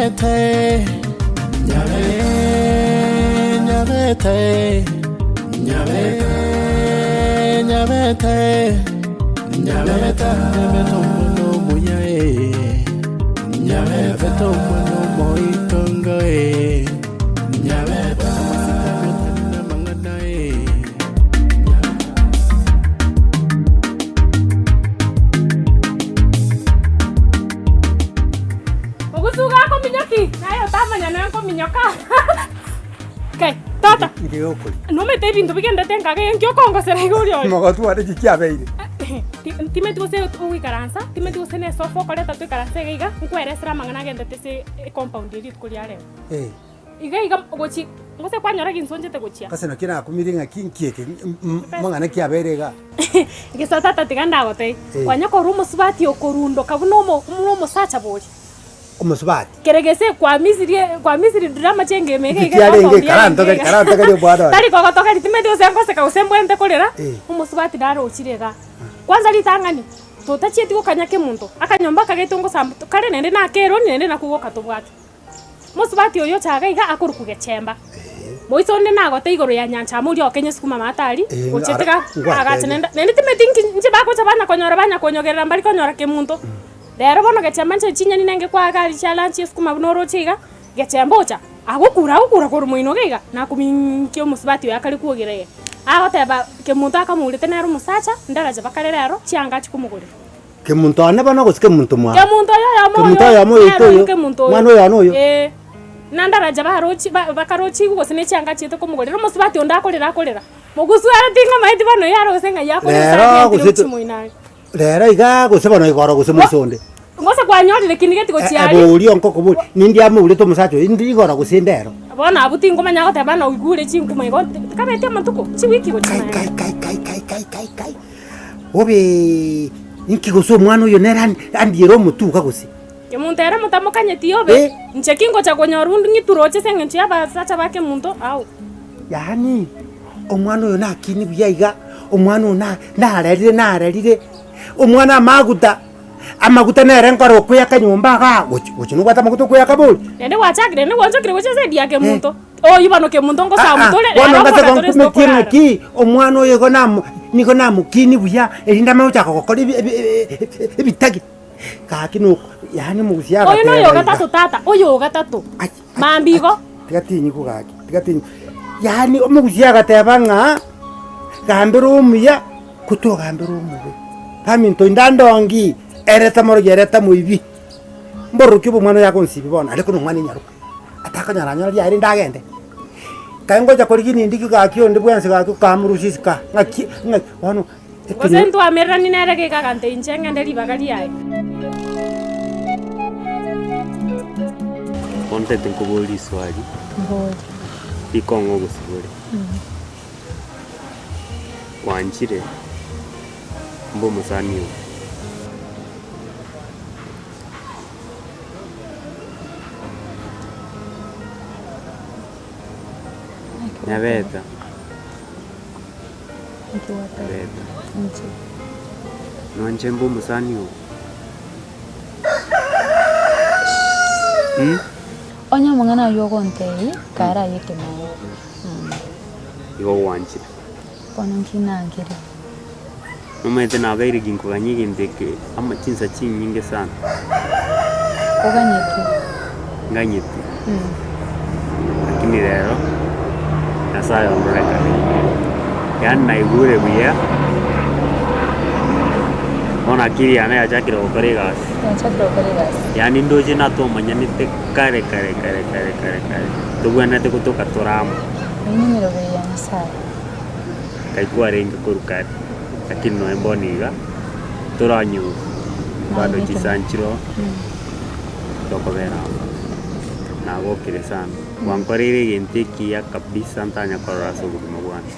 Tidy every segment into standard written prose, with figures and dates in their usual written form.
Nyabete, Nyabete, Nyabete, Nyabete, Nyabete, Nyabete omwana omuya eh. Nyabete omwana omoitongo eh. Nyabete amasikani otari namang'ana eh. Ogosuga akominyoki, naye otamanya nonya nkominyoka. Kai, tata, Inche okori. nomanyete ebinto bigenderete nkaga enki okongosera iga oria oyo. Mogotu one ki kiabeire? Ti- Timeti gose ogoikaransa, timeti gose na esofa okoreta toikaranse iga iga, nkweresere amang'ana agenderete ase ecompound eye rituko ria rero. Eh. Iga iga gochi, gose kwanyora ginso nchete gochia. Ase naki nakumirie ng'aki nki eke mang'ana ki abeire igaa? Gesa tata tiga ndagotebie, Eh. kwanya korwa omosubati okorundoka buna omo buna omosacha boria. Omosubati? Kere gese kwamisirie kwamisiri drama chiengemo iga Inki iga kiarenge? compound yarenge Karantogeri iga. karantogeri omwana one. Tari kogotogeri timanyeti gose ngoseka gose mbwenerete korera, Eh. omosubati narochire igaa. Kwanza ritang'ani, totachieti gokanya kemonto, akanyomba aka gaito ngosamba kare naende nakeroni naende nakwo goka tobwate. Mosubati oyo ocha iga iga akorokwa Gechemba. Moise onde nagote igoro ya nyancha amo oria okenye sukuma maate aria, Eh, gochia ara- tiga ngwatebia. agacha naende naende timanyeti nki inche bagocha banya konyora banya konyogerera mbari konyora kemonto. Rero bono Gechemba inche chinyeni nenge kwaga aria chia lunch esukuma buna oroche iga, Gechemba ocha, agokura agokura korwa moino iga iga, nakominkia omosubati oyo akare kwogera iga. Agoteba kemonto akamourete nere omosacha, ndaracha bakare rero, chianga achia komogorera. Kemunto one bono gose kemunto mwao? Kemunto oyo oyomo Kemunto oyo, oyomo oyoito nere oyo oyo, kemunto oyo. mwana oyo one oyo. Ee, nandaraja barochi ba bakarochigwa gose ne chianga achiete komogorera, omosubati onde akorera akorera, mogusu ere ting'amaeti bono oyio are gose ng'ai akorera Rero gose agentire gose gochia to- moino aria. Rero igaa gose bono igoro gose moiso onde. Gose kwanyorire kindi geti gochia aria. Boria onkokoboria, nindi amourete omosacha oyo, indi igoro gose ndero? Bono abwo tingomanya agoteba ng'a oigure chinkuma igo, tikabeti amatuko, chiwiki gochia Kai naende. kai kai kai kai kai kai kai. Bobe, inki gose omwana oyo nere an- andiere omotuka gose? Kemunto ere motamokanyeti obe, Eh. inche ki ngocha konyora onde ng'iture oche ase eng'encho y'abasacha ba kemunto ao. Yaani, omwana oyo nakini buya iga, omwana oyo na- narerire narerire, omwana amaguta, amaguta nere nkore okoyaka nyomba igaa, gochi gochi nobwate amaguta okoyaka bori? Naende gwachakire, naende gwanchokire gochia ase edia kemunto. Oyio bono kemunto ngosamu tore, Bono rero ngase nkogora tore ase gonkumetie tokorara. ng'aki, omwana oyo igo namo nigo namokini buya, erinde amanye gochaka gokora ebi ebi ebitagi. Gaki noko yaani omogusia Oyo agateba noyo iga. ogatato tata, oyo ogatato. Ai, ai, Mambia igo. ai, Tiga tinyiku gaki, tiga tinyiku. Yaani omogusia agateba ng'a, gambera omuya, ko togambera omobe. Baminto inde ande ongi, ere tamorogi ere tamoibi. Mbororokia obe omwana oyo agonsibi bono, aria korwa omwana enyaroka. Atakonyora anyore riaye rende agende. Kae ngocha korigia nindiki gaki onde bwensi gaki okamorusia isiko aa, ng'aki ng'aki bono Gose ntwamereranie nere geka agantebia inche ng'ende ribaga riaye. Bono ntagete nkoborie riswali, Mbori. rikong'a ogosibore. Gwanchire mbe omosani oo. Nyabeta. Nyabeta. Nonche mbe omosani oo. Onye amang'ana ayio ogontebia, kare aye ekemango. Igo gwanchire. Bono nki nangire. Nomanyete nabeire ginkoganya egento eke amo chinsa chinyinge sana. Oganyeti. Nganyeti. Lakini rero, Nyasaye ondorekane. Yaani naigure buya, bono akili yane yachakire gokora egasi. Yachakire gokora egasi. Yaani ndoche natomanyanete kare kare kare kare kare kare, tobwenerete gotoka tore amo. Eyio nemeroberi ya Nyasaye. Nkai kwarenge korwa kare, lakini nonya mbono iga toranyore bado chisanchiro tokobera amo. Nagokire sana, gwankoreire egento ekiya kabisa ntanya korora ase obogima bwane.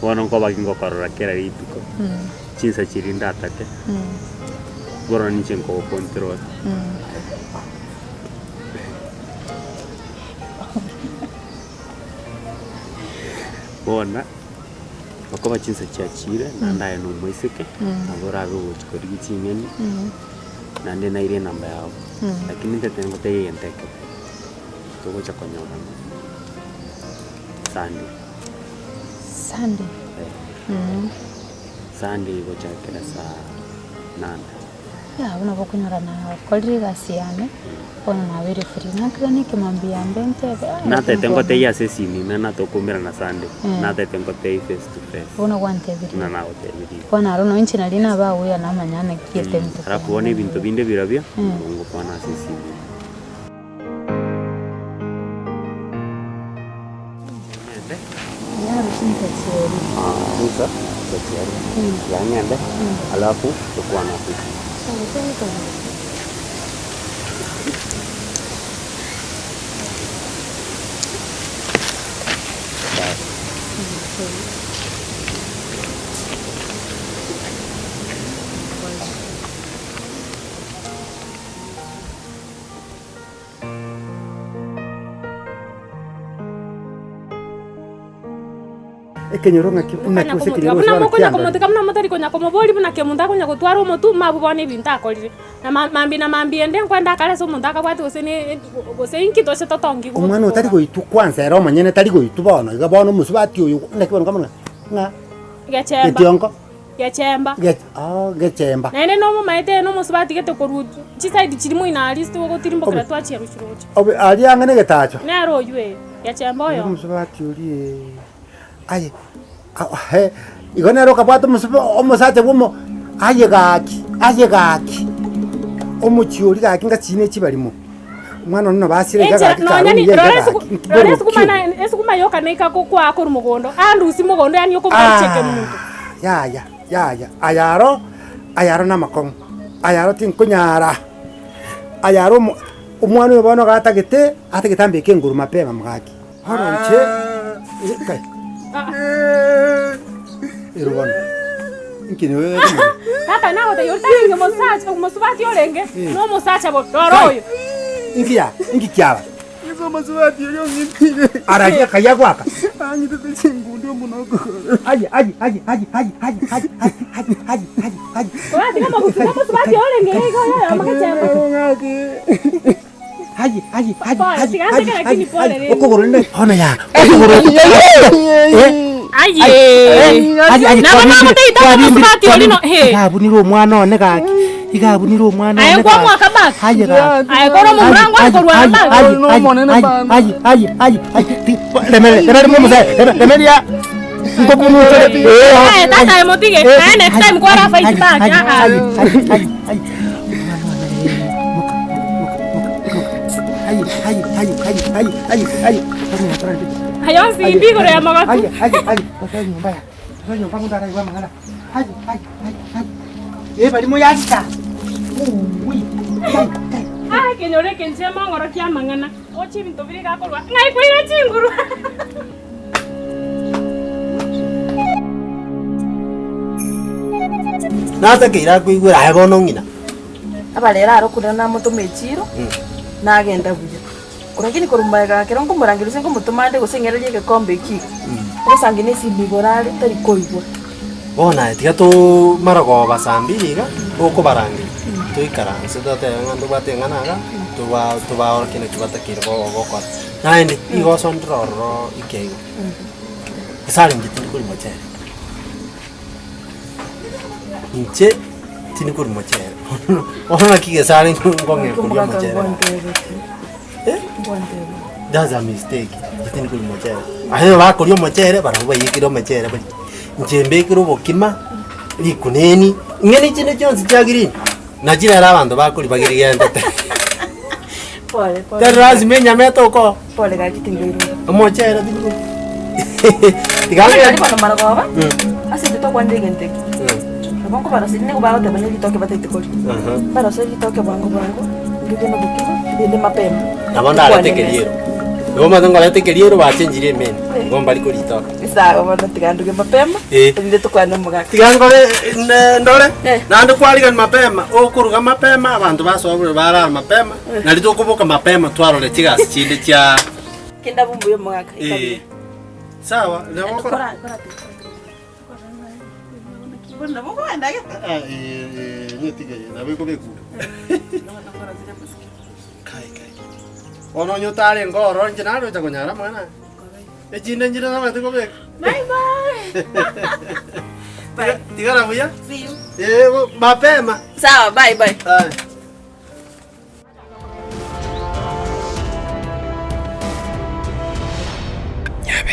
Bono nkoba gingokorora kera rituko, chinsa chiria ndatake, bono ninche nkogocontrol. Bono. Okoba chinsa chiachire, naende aye na omoiseke, nabo orabe ogochi korigia ching'eni, naende naire enamba yao, lakini ntete ngotebie egento ekemo, togocha konyorana Sunday. Sunday? Eh. Sunday gochakera saa nane. Yaya buna bokonyora nakorire egasi yane, bono nabeire free. Nakira na ekemambia yambe ntebe ah lakini Natete bono ngotebie ase esimi ime natokomerana Sunday, natete ngotebie face to face. Bono gwantebirie. Buna nagotebirie. Bono aro nonye inche naria nabagoya namanya naki etime Alafu bono ebinto binde birobio, nabo ngokwana ase esimi ime. Alafu tokwane ase esimi. Ekenyoro ng'aki Mokanya naki gose komotiga ekenyoro buna gose bono mokonya kiandorire. komotiga buna motari konya komoboria buna ki omonto akonya gotwara omotwe mabwo bono ebinto akorire. Na ma mambia na mambia ende nkwenda akare ase omonto akabwati gose ne gose inki toche totongi Omwana oyo tari gotuka. goitwa kwanza ere omonyene tari goitwa bono iga bono omosubati oyo naki bono nkamanya ng'a Gechemba. getionko. Gechemba. Gech oh gechemba. Naende nomomaete nomosubati gete korwa chiside chiria moino aria ase togotirimbokera twachia rochio roche. Obe aria ang'e na egetacho. Nere oyio ee, Gechemba oyomo. Omosubati oria ee, aye he, igo nere okabwata omosuba omosacha bwa omo aye gaki, aye gaki, omochie oria gaki ngachine chibarimo. Omwana one nabo asire iga Enchera gaki nonya kare ni omuya iga rora gaki, esuku nki rora bono esukuma ki? na esukuma yoka naika kokwaa korwa mogondo, andusie mogondo yaani okomocheke monto. Ah, yaya, yaya, aya aro, aya aro namakong'u, aya aro tinkonyara, aya aro omo omwana oyo bono iga atagete, atagete ambeke enguru mapema gaki. Bono inche, kai, ero bono, inki noyo ekomanya? Tata nagotebia oria tarenge mosacha omosubati orenge na omosacha bo rora oyo. Inki ya, inki kiaba? Ase omosubati oria ong'itire. Araria akayia goaka. Ang'itete chingundu omonwa okogoro. Aye, aye, aye, aye, aye, aye, aye, aye, aye, aye, aye, aye. Koratiga omogusii na omosubati orenge iga iga oyo oyomo gechemba. Aye, aye, aye, Pole, aye, tiga aye, nseke aye, lakini pole aye. rende. Okogoro nde bono ya, okogoro Eh, Aye. aye, aye, Nabo kwabimbire, nagoteita kwabimbire, omosubati oria no- kwabimbire. he. Iga abunire omwana one gaki, iga abunire omwana Aye one kwa gaki. mwaka back. Aye gaki. Aye kore omomura ngware korwana back. Aye, Oyo nomonene aye, bana. aye, aye, aye, aye. Ti- Remeria, remeria mwa omosae, remeria. Nkokunuchere. Eh, Aye tata aye motige. Eh, Aye next time kwara fight aye, back. aye, Ah, ah. aye, aye, aye, aye. Omwana one, eh, moka, moka, moka, moka. Aye, aye, aye, aye, aye, aye, aye. Aye onsi mbi igoro ya mogotu. Aye, aye, aye. Tosoe nyomba ya. Tosoe nyomba mundu araigwe amang'ana. Aye, aye, aye, aye. Eh, barimo yarita. Ui. Kai, kai. Ah, ekenyoro eke inche mong'oro kia amang'ana. Oche ebinto biria iga akorwa, ng'ai koira chinguru. Natakeire akoigwera aye bono ng'ina. Abarere aro korende namotoma echiiro, nagenda buya. Lakini korwa magega ekero nkomorangeria gose nkomotoma ande gose ng'ererie egekombe eki iga, ogosangi na esimi igoro are tari koigwa. Bono aye tiga too marogoba saa mbiri iga, gokobarangeria, toikaranse totebe ng'a ntobwate eng'ana iga, toba tobaorokie naki batakeire go gokora. Naende, nigo osondire ororo ike igo, gose arenge tindi koria mochere. Inche tindi koria mochere, bono naki gese are nkong'ea koria omochere gaki. Eh? That's a mistake. Inche tindi koria omochere. Aye bakoria omochere barabwo baiyekire omochere barie. Inche mbekere obokima, rikuneni, ng'eni chinde chionsi chia green, nachi rero abanto bakoria bagirigendete. Pole pole. Tari lazima enyama etoke oo. Pole gaki tinkoirora. Omochere tindi koria. Tiga Bono ng'ende. nari bono marogoba, ase intwe tokwanire egento eke. Nabo nkobaroseria nigo bagoteba ne ritoke bataete koria. Mbaroserie ritoke bwango bwango, ndike nobokima, rinde mapema. Nabo ndarete ekeriero. Igo omanyete nkoreta ekeriero bachenchire emenu, igo mbari koritoka. Sawa bono tiga nduge mapema, Eh. erinde tokwane omogaka. Tiga nkore ne- ndore, Eh. naende kwarigani mapema, okoruga mapema, abanto basoa buna barara mapema, nari tokoboka mapema twarore chigasi chinde chia Kende abwo mbuya omogaka, Eh. ikabuya. Sawa, nabo okora. Kora- kora- Bono nabo okogenda gete? Ah, eh, eh, nyetige eye, nabo ekobekwa. Kai, kai. Bono onye otarenge ororo inche nare gocha konyara amang'ana aya. Echinde nchire namanyete kobeka. Bye bye. Tiga- Tigara buya. See you. Eh, bo- mapema. Sawa, bye bye. Aya.